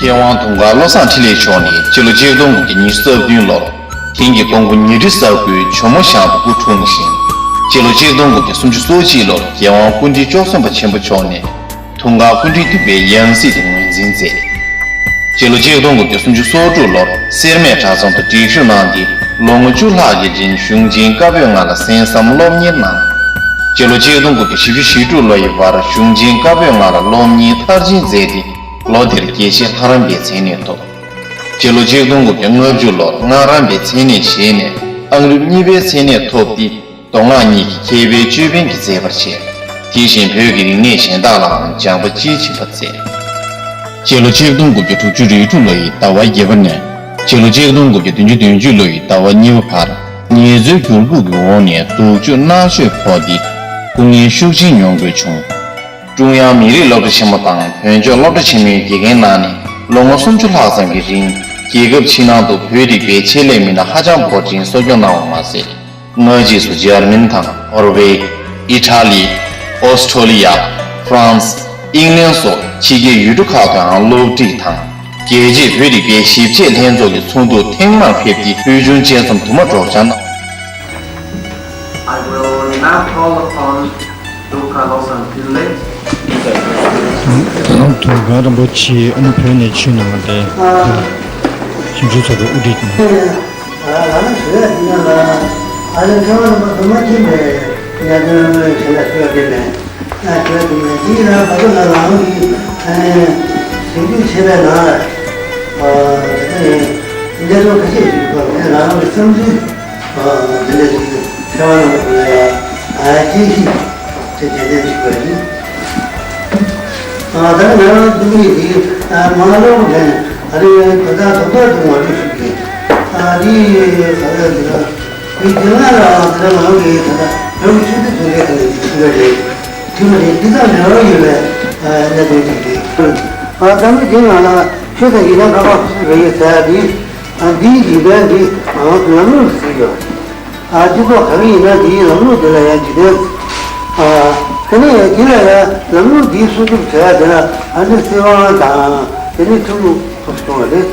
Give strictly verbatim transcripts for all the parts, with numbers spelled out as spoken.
མཁས་དབང་དུང་དཀར་བློ་བཟང་འཕྲིན་ལས་མཆོག་ནི་སྤྱི་ལོ་ཆིག་སྟོང་དགུ་བརྒྱ་ཉི་ཤུ་རྩ་བདུན་ལོར་དེང་གི་ཀོང་པོ་ཉི་ཁྲི་ས་ཁུལ་ཇོ་མོ་ཤང་དུ་སྐུ་འཁྲུངས་ཤིང་། སྤྱི་ལོ་ཆིག་སྟོང་དགུ་བརྒྱ་སུམ་ཅུ་སོ་གཅིག་ལོར་རྒྱལ་དབང་སྐུ་ཕྲེང་བཅུ་གསུམ་པ་ཆེན་པོ་མཆོག་ནས་དུང་དཀར་སྐུ་ཕྲེང་བདུན་པའི་ཡང་སྲིད་དུ་ངོས་འཛིན་མཛད། སྤྱི་ལོ་ཆིག་སྟོང་དགུ་བརྒྱ་སུམ་ཅུ་སོ་དྲུག་ལོར་སེར་སྨད་གྲྭ་ཚང་དུ་སྒྲིག་ཞུགས་གནང་སྟེ་ལོ་ངོ་བཅུ་ལྷག་གི་རིང་གཞུང་ཆེན་བཀའ་པོད་ལྔ་ལ་གསན་བསམ་སློབ་གཉེར་གནང་། སྤྱི་ལོ་ཆིག་སྟོང་དགུ་བརྒྱ་བཞི་བཅུ་ཞེ་དྲུག་ལོ་ཡི་བར་གཞུང་ཆེན་བཀའ་པོད་ལྔ་ལ་སློབ་གཉེར་མཐར་ཕྱིན་མཛད་དེ་ལོ་དེར་དགེ་བཤེས་ལྷ་རམས་པའི་མཚན་གནས་ཐོབ། སྤྱི་ལོ་ཆིག་སྟོང་དགུ་བརྒྱ་ལྔ་བཅུ་ལོར་སྔགས་རམས་པའི་མཚན་གནས་བཞེས་ནས་ཨང་རིམ་གཉིས་པའི་མཚན་གནས་ཐོབ་སྟེ། མདོ་སྔགས་གཉིས་ཀྱི་མཁས་པའི་ཅོད་པན་གྱི་མཛད་པར་བཅས། དེ་བཞིན་བོད་ཀྱི་རིག་གནས་གཞན་དག་ལའང་སྦྱངས་པ་དཔྱིས་ཕྱིན་པ་མཛད། སྤྱི་ལོ་ཆིག་སྟོང་དགུ་བརྒྱ་དྲུག་ཅུ་རེ་དྲུག་ལོ་ཡི་ཟླ་བ་བརྒྱད་པ་ནས་སྤྱི་ལོ་ཆིག་སྟོང་དགུ་བརྒྱ་བདུན་ཅུ་དོན་གཅིག་ལོ་ཡི་ཟླ་བ་གཉིས་པ་བར་ངལ་རྩོལ་འགྱུར་ཁུག་གི་འོག་ནས་སྡུག་སྦྱོང་མནར་གཅོད་ཕོག་སྟེ་སྐུ་ངལ་ཤུགས་ཆེན་མྱོང་དགོས་བྱུང་། ཀྲུང་དབྱང་མི་རིགས་སློབ་གྲྭ་ཆེན་མོ་དང་བོད་ལྗོངས་སློབ་གྲྭ་ཆེན་མོའི་དགེ་རྒན་གནང་ནས་ལོ་ངོ་སུམ་ཅུ་ལྷག་ཙམ་གྱི་རིང་རྒྱལ་ཁབ་ཕྱི་ནང་དུ་བོད་རིག་པའི་ཆེད་ལས་མི་སྣ་ཧ་ཅང་འབོར་ཆེན་གསོ་སྐྱོང་གནང་བ་མ་ཟད། སྔ་རྗེས་སུ་འཇར་མན་དང་ནོར་ཝེ། ཨི་ཊ་ལི། ཨོ་སི་ཊོ་ལི་ཡ། ཧྥ་རན་སི། ཨིང་ལན་སོགས་ཕྱི་རྒྱལ་ཡུལ་གྲུ་ཁག་ཏུའང་སློབ་ཁྲིད་དང་། རྒྱལ་སྤྱིའི་བོད་རིག་པའི་ཞིབ་དཔྱད་ལྷན་ཚོགས་ཀྱི་ཚོགས་འདུར་ཐེངས་མང་ཕེབས་ཏེ་ཕུལ་བྱུང་དཔྱད་རྩོམ་དུ་མ་སྒྲོག་སྦྱང་གནང་བ། I will now call upon Dukha Losang Pinle. དུང་དཀར་རིན་པོ་ཆེ་ཨ་ནི་བོད་ནས་ཆོས་གནང་བ་དེ་ཞིབ་འཇུག་ཚོགས་པའི་དབུ་ཁྲིད་དང་། ལ་ལ་ཞུ་ཡ་ཡིན་ན་ལ། ཨ་ནི་མཁས་དབང་རྣམ་པ་དུ་མ་མཁྱེན་པའི་གནད་དོན་ཞིག་ལ་ཞུ་ཡ་དེ་མེད། ཨ་ཞུ་ཡ་དེ་མེད། དེའི་ནང་བར་དུ་ལ་ལའང་གིས་ཨ་ནི་ཞིབ་འཇུག་བྱས་པའི་ནང་ལ་ཨ་དེ་ནི་གནད་དོན་ཁ་ཤས་ཤིག་ཡོད་པ་ངས་ལ་ལའང་གི་བསམ་ཚུལ། དེ་འདྲ་ཞིག་མཁས་དབང་རྣམ་པ་ཚོ་ལ་ཡང་དཔྱད་ཞིབ་དེ་དེ་འདྲ་ཞིག་དགོས་ཡིན། ད་ནི་ང་རང་ཚོ་གི་དེ་མ་ལོག་ནས་ཨ་རི་བོད་དང་དོ་བདག་དུ་མ་འགྲོ་ཞིག་གི་ཨ་རི་ད་ལྟ་འདི་ལ་དེ་རྒྱ་ནག་ལ་དེ་ལ་ང་རང་གི་ད་ལྟ་བོད་ཀྱི་ཆོས་སྡེ་ཚོ་ལས་ཁ་ནས་ཞིག་གི་རེད། དེ་མ་རེད། འདི་དང་འབྲེལ་བ་ཡོད་པའི་གནད་དོན་ཞིག་རེད། ད་ནི་དེ་ང་ལ་ཆོས་དང་ཡིག་ཆ་ཁ་པར་སུ་རེད་ཟེར་ཡ་དེ། ཨ་འདིའི་རིགས་པའི་འདི་ང་ལམ་ལུགས་ཟེར་ཡོད། ཨ་སྤྱི་ཚོགས་གང་ཡིན་ན་འདིའི་ལམ་ལུགས་འདི་ལ་ཡང་འཇིག་རྟེན། ཨ་དེ་ནས་ཡང་འདི་ལ་ཡང་ལམ་ལུགས་འདིའི་སྲུང་སྐྱོབ་བྱེད་ཡ་དེ་ལ་ཨ་ནི་སྲིད་དབང་དང་དེ་ནས་ཁྲིམས་ལུགས་ཐོག་སོང་བ་རེད།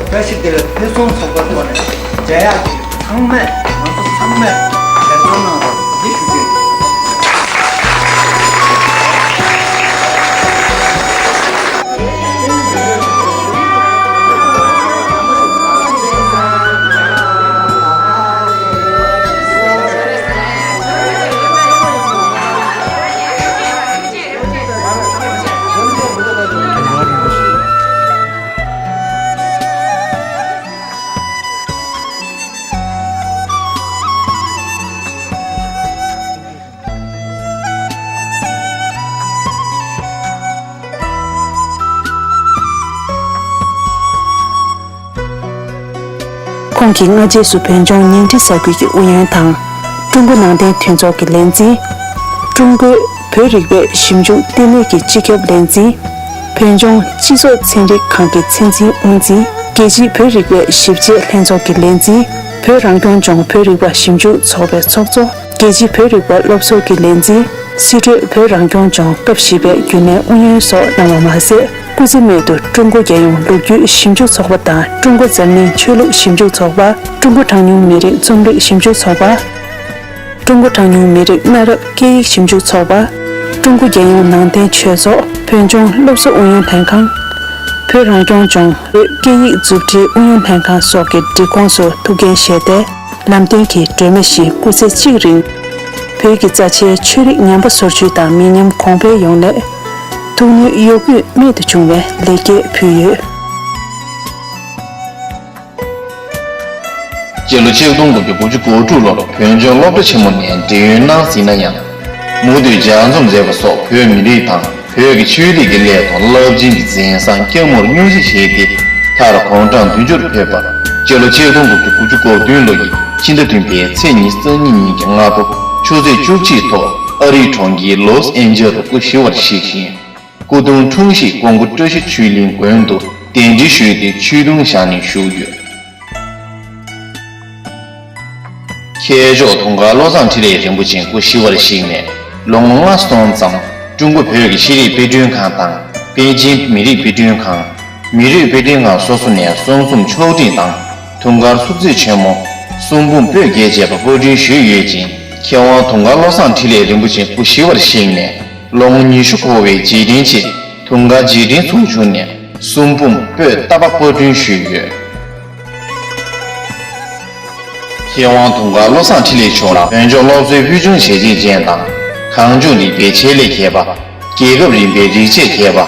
བཀྲ་ཤིས་བདེ་ལེགས་ཕུན་སུམ་ཚོགས་པའི་ཐོག་ནས་མཇལ་ཡག་གི་ཚང་མས་ང་ཚོ་ཚང་མས་ལས་དོན་གནང་རོགས་འདི་ཞུ་རྒྱུ་ཡིན། ཁོང་གིས་སྔ་རྗེས་སུ་བོད་ལྗོངས་ཉིང་ཁྲི་ས་ཁུལ་གྱི་ཨུ་ཡོན་དང་། ཀྲུང་གོ་ནང་བསྟན་མཐུན་ཚོགས་ཀྱི་ལས་འཛིན། ཀྲུང་གོའི་བོད་རིག་པའི་ཞིབ་འཇུག་ལྟེ་གནས་ཀྱི་སྤྱི་ཁྱབ་ལས་འཛིན། བོད་ལྗོངས་སྤྱི་ཚོགས་ཚན་རིག་ཁང་གི་ཚན་རྩལ་དབུ་འཛིན། རྒྱལ་སྤྱིའི་བོད་རིག་པའི་ཞིབ་དཔྱད་ལྷན་ཚོགས་ཀྱི་ལས་འཛིན། བོད་རང་སྐྱོང་ལྗོངས་བོད་རིག་པ་ཞིབ་འཇུག་ཚོགས་པའི་ཚོགས་གཙོ། རྒྱལ་སྤྱིའི་བོད་རིག་པ་སློབ་ཚོགས་ཀྱི་ལས་འཛིན། སྲིད་གྲོས་བོད་རང་སྐྱོང་ལྗོངས་སྐབས་བཞི་པའི་རྒྱུན་ལས་ཨུ་ཡོན་སོགས་གནང་བ་མ་ཟད། སྐུ་ཚེ་སྨད་དུ་ཀྲུང་གོ་རྒྱལ་ཡོངས་ལོ་རྒྱུས་ཞིབ་འཇུག་ཚོགས་པ་དང་ཀྲུང་གོ་འཛམ་གླིང་ཆོས་ལུགས་ཞིབ་འཇུག་ཚོགས་པ། ཀྲུང་གོ་གྲངས་ཉུང་མི་རིགས་རྩོམ་རིག་ཞིབ་འཇུག་ཚོགས་པ། ཀྲུང་གོ་གྲངས་ཉུང་མི་རིགས་གནའ་རབས་སྐད་ཡིག་ཞིབ་འཇུག་ཚོགས་པ། ཀྲུང་གོ་རྒྱལ་ཡོངས་ནང་བསྟན་ཆོས་ཚོགས། བོད་ལྗོངས་སློབ་གསོ་ཨུ་ཡོན་ལྷན་ཁང་། བོད་རང་སྐྱོང་ལྗོངས་བོད་སྐད་ཡིག་མཛུབ་ཁྲིད་ཨུ་ཡོན་ལྷན་ཁང་སོགས་ཀྱི་སྒྲིག་ཁོངས་སུ་ཐུགས་འགན་བཞེས་ཏེ། ལམ་སྟོན་གྱི་སྒྲོན་མེ་བཞིན་སྐུ་ཚེ་གཅིག་རིང་། བོད་ཀྱི་རྩ་ཆེའི་ཆོས་རིག་ཉམས་པ་སོར་ཆུད་དང་མི་ཉམས་གོང་འཕེལ་ཡོང་སླད། ཐུགས་ནུས་གཡོ་འགུལ་རྨད་དུ་བྱུང་བའི་ལེགས་སྐྱེས་ཕུལ་ཡོད། སྤྱི་ལོ་ཆིག་སྟོང་དགུ་བརྒྱ་དགུ་བཅུ་གོ་དྲུག་ལོར་བོད་ལྗོངས་སློབ་གྲྭ་ཆེན་མོ་ནས་འབྲེལ་ཡོད་གནང་ཟིན་ན་ཡང་། མུ་མཐུད་ལྗགས་རྩོམ་མཛད་པ་སོགས་བོད་མི་རིགས་དང་བོད་ཀྱི་ཆོས་རིག་གི་སླད་དུ་རླབས་ཆེན་གྱི་མཛད་བཟང་བརྒྱ་མུར་སྙུང་གཞི་བཞེས་ཏེ། མཐར་དགུང་གྲངས་བདུན་ཅུར་ཕེབས་པ། སྤྱི་ལོ་ཆིག་སྟོང་དགུ་བརྒྱ་དགུ་བཅུ་གོ་བདུན་ལོ་ཡི་ཕྱི་ཟླ་བདུན་པའི་ཚེས་ཉི་ཤུ་རྩ་གཉིས་ཉིན་གྱི་སྔ་དྲོ་ཆུ་ཚོད་བཅུ་གཅིག་ཐོག་ཨ་རིའི་གྲོང་ཁྱེར་ལོས་ཨན་ཇེ་ལིས་སུ་སྐུ་ཞི་བར་གཤེགས་ཤིང་། སྐུ་གདུང་འཁྲུངས་གཞིས་ཀོང་པོ་བཀྲ་ཤིས་ཆོས་གླིང་དགོན་དུ་གདན་འདྲེན་ཞུས་ཏེ་ཆོས་དུང་བཞག་ནས་བཞུགས་ཡོད། མཁས་མཆོག་དུང་དཀར་བློ་བཟང་འཕྲིན་ལས་རིན་པོ་ཆེ་སྐུ་ཞི་བར་གཤེགས་ནས་ལོ་ངོ་ལྔ་སོང་ཙམ། ཀྲུང་གོ་བོད་ཀྱི་ཤེས་རིག་དཔེ་སྐྲུན་ཁང་དང་པེ་ཅིང་མི་རིགས་དཔེ་སྐྲུན་ཁང་། མི་རིགས་དཔེ་སྐྲུན་ཁང་སོ་སོ་ནས་གསུང་རྩོམ་ཕྱོགས་སྒྲིག་དང་། དུང་དཀར་གསུང་ཚིག་ཆེན་མོ། གསུང་འབུམ་པོད་བརྒྱད་བཅས་པ་པར་སྐྲུན་ཞུས་ཡོད་ཅིང་། མཁས་དབང་དུང་དཀར་བློ་བཟང་འཕྲིན་ལས་རིན་པོ་ཆེ་སྐུ་ཞི་བར་གཤེགས་ནས་ལོ་ངོ་ཉི་ཤུ་འཁོར་བའི་རྗེས་དྲན་ཆེད་དུང་དཀར་རྗེས་དྲན་ཚོགས་ཆུང་ནས་གསུང་འབུམ་པོད་ཏ་པ་པར་སྐྲུན་ཞུས་ཡོད། མཁས་དབང་དུང་དཀར་བློ་བཟང་འཕྲིན་ལས་མཆོག་ལ་བོད་ལྗོངས་སློབ་གསོའི་ཕུལ་བྱུང་བྱས་རྗེས་ཅན་དང་། གངས་ལྗོངས་རིག་པའི་ཆེད་ལས་མཁས་པ། རྒྱལ་ཁབ་རིམ་པའི་རིག་བྱེད་མཁས་པ།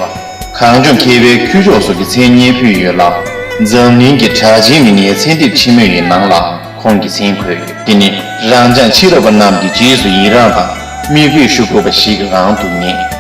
གངས་ལྗོངས་མཁས་པའི་ཁྱུ་མཆོག་སོགས་ཀྱི་མཚན་སྙན་ཕུལ་ཡོད་ལ། འཛམ་གླིང་གི་གྲགས་ཅན་མི་སྣའི་ཚེ་འདས་ཁྲི་མོ་ཡི་ནང་ལ་ཁོང་གི་མཚན་འཁོད་ཡོད། དེ་ནི་རང་ཅག་ཕྱི་རབས་པ་རྣམས་ཀྱི་རྗེས་སུ་ཡི་རངས་དང་མིག་དཔེ་ཞུ་དགོས་པ་ཞིག་རང་དུ་ངེས།